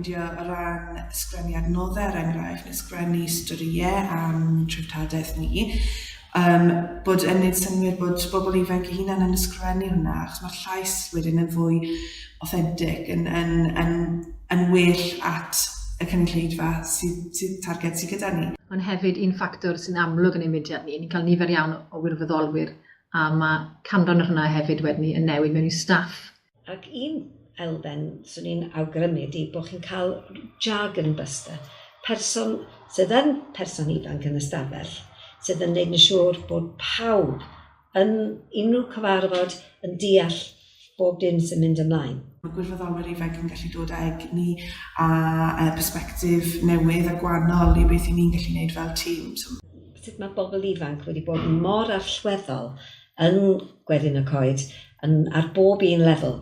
ffeindio o ran sgrennu adnoddau er enghraifft, neu sgrennu storïau am treftadaeth ni, um, bod yn neud synnwyr bod bobl ifanc eu hunain yn ysgrifennu hwnna, achos mae'r llais wedyn yn fwy authentic, yn, yn, yn, yn well at y cynulleidfa sydd, sydd targed sydd gyda ni. Ond hefyd un ffactor sy'n amlwg yn ein mudiad ni, ni'n cael nifer iawn o wirfoddolwyr a mae canran yr hwnna hefyd wedyn ni yn newid mewn i staff. Ac un elfen 'swn i'n awgrymu ydi bod chi'n cael jargon buster, person sydd yn person ifanc yn y stafell, sydd yn neud yn siŵr bod pawb yn unrhyw cyfarfod yn deall bob dim sy'n mynd ymlaen. Mae gwirfoddolwyr ifanc yn gallu dod â egni a uh, perspectif newydd a gwahanol i beth i ni'n gallu gwneud fel tîm. So, Sut mae bobl ifanc wedi bod mor allweddol yn Gwerin y Coed yn, ar bob un lefel.